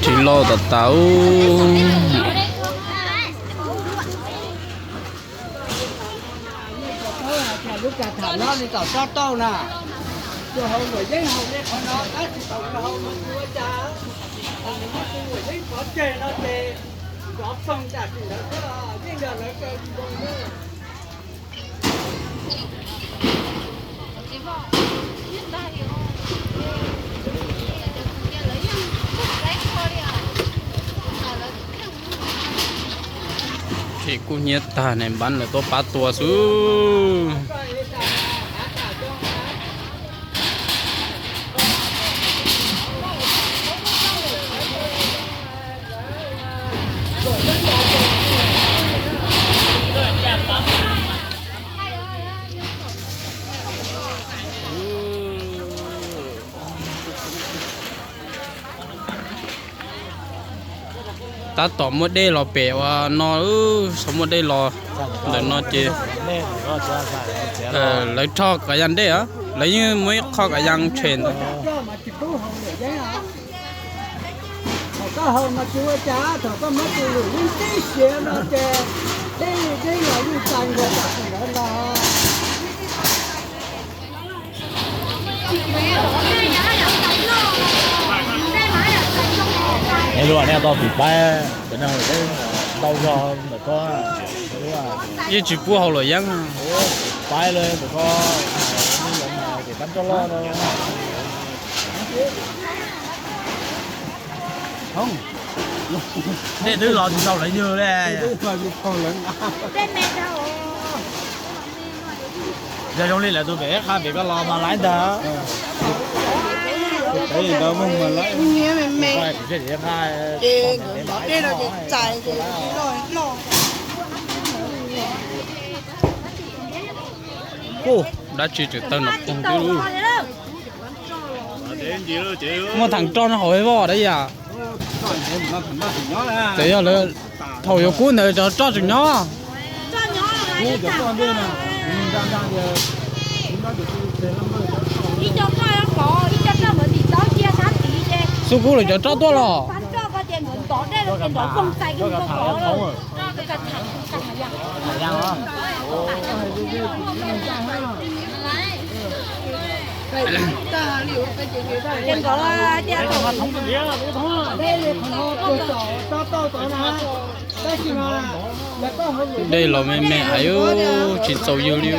Tsis loj tas tas. Lub ka tham no li kom tsob tauj na, tus haus luam yeeb haus li qhov no tab sis thaum nws haus no tsis ua cas, thaum nws muaj tus luam yeeb pov tseg no ces nrov poog tam sim ntawd xwb, yeej yog lawv kaw li zoo. Tsis kuj hnyiab tag ne, npab lawv tuaj pab tua xwb. Tab tom muaj dej los pem ua no, txhob muaj dej los ntawm no ces lawv rho kav yas dej, lawv yeej muaj ib qho kav yas tshem ntawd. Thaum koj haus mas tsis ua cas, thaum koj muab tus lwm yeeb tib siav no ces dej deb los yeej txais nkaus tam sim ntawd los. Es luag nej tau tus paib cov neeg ntau zog ntawm ko, yeej tsis pub haus luam yeeb, paib lawm ntawm ko, ces tab roj loj no. Nej twb los tsis tau lawv ywg li. Yog zoo li lawv tus pem ib qha pem koj los mas laiv ntag. Dab tsi tseem tawg nram poog twb. Muaj theem roj no hauv vaj dab yam. Ces yog lawv thaum yuav kub ntawd cov roj tseem nyob. Xub kub lawv cov roj tuaj los. Dej los me me aiv, tsis txaus ywg li.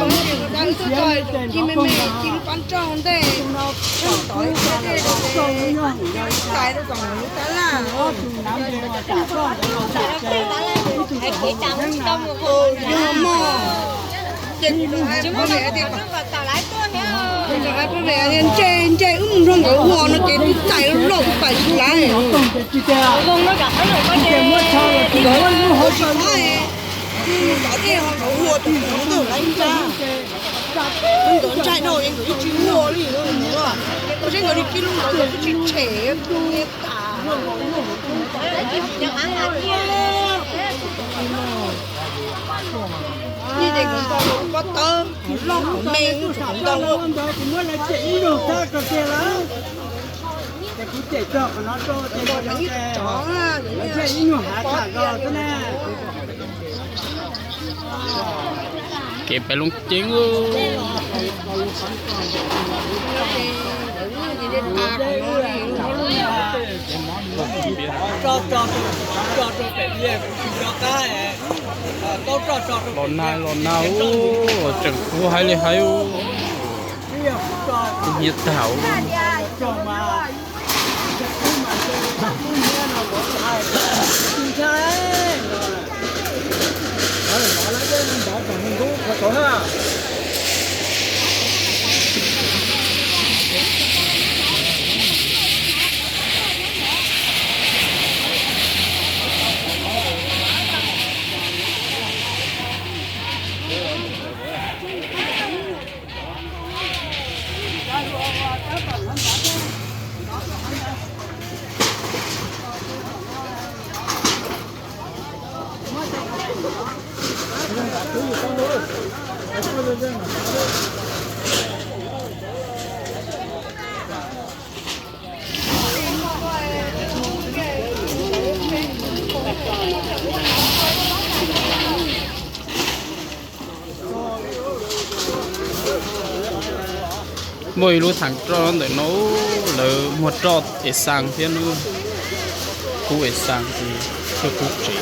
Ntsej ntsej wb mus nrog nkawd ua no ces twb txais loj pais tsis laiv. Nkawd tsis qab, nkawd dej ho nkawd ua tus nkawd laiv ntsa. Nkawd ntshai dhau es nkawd yeej tsis ua li. Ua seb nkawd li kib lub nkawd twb tsis tshem tas. Ces nkawd nto pob tawb, loj me, ntawd kuv muab lawv cem ib lus tag kawg kiag lawm. Ces kuv cem txog qhov no rau ces lawv thiaj ib nyuag hav tham nkaus xwb na. Kev pem loo ceeb. Los nag los nag, tseem kub hais li hais, kub hnyiab tag. Muaj ib lub thav roj ntawm no, lawv muag roj es xaa thiab no, kub es xaa, kub tsev.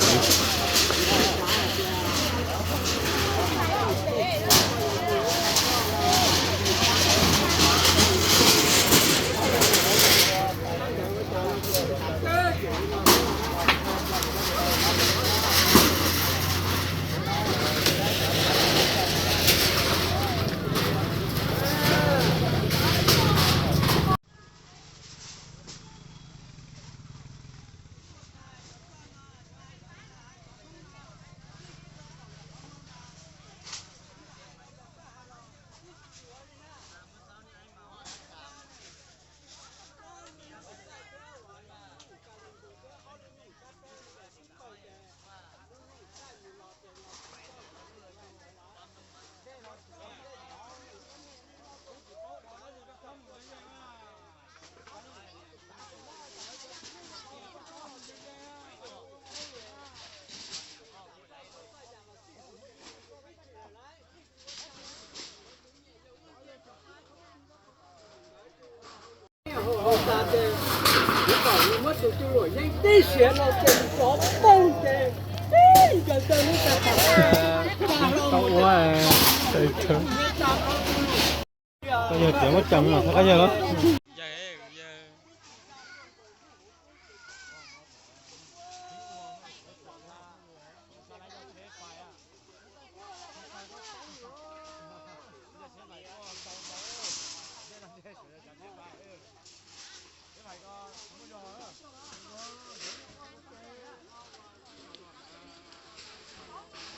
Koj yawg tias muab coj mus thov koj yawg los.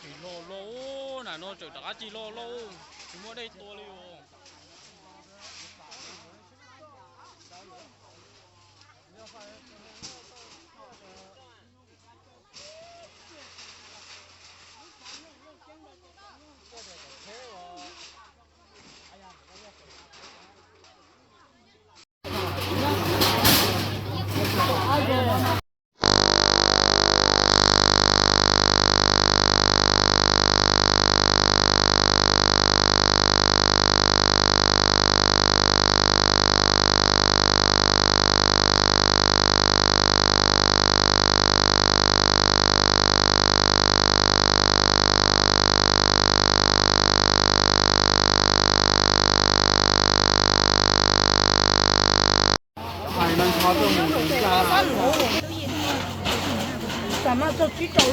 Tsis loj loj, nram no tseem rov qab tsis loj loj, tsis muaj dej tua li os. Tsis muaj tus twg.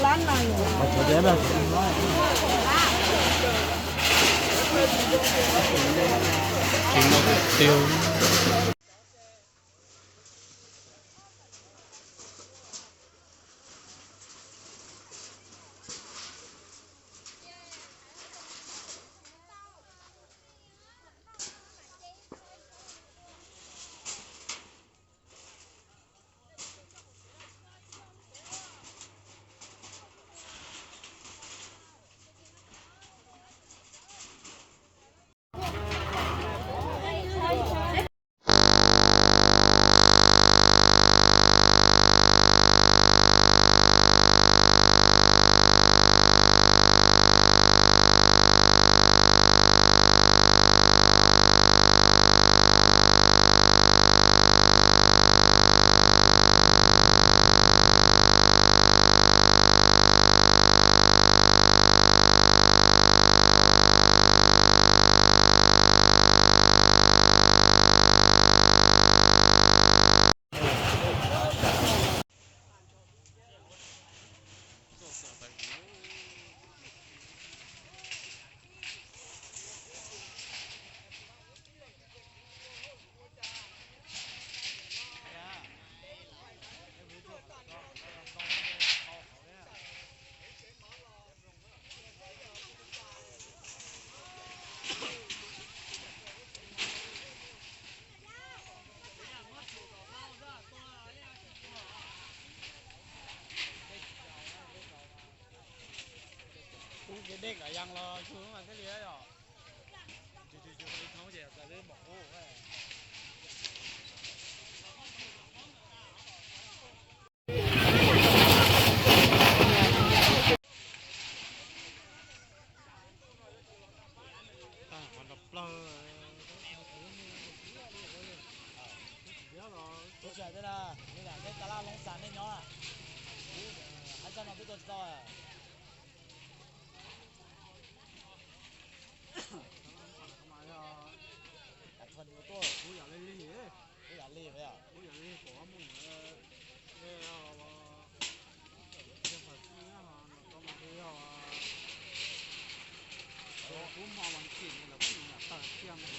Yaa los yug mas thiaj li yog. Yug yug yug li thoob ces txawm li npaum qub. Tag qhov nrov plaws. Ub, tsis hais tej na, li lam tej tas laj loob xas nej nyob, hab txaj no twb tua tsis tau. Yog, ub, yam li lig, ub, yam li, ub, yam li pom muaj, yog, yog, kub hmo vas thim lawv kuj yam tawg thiab mas.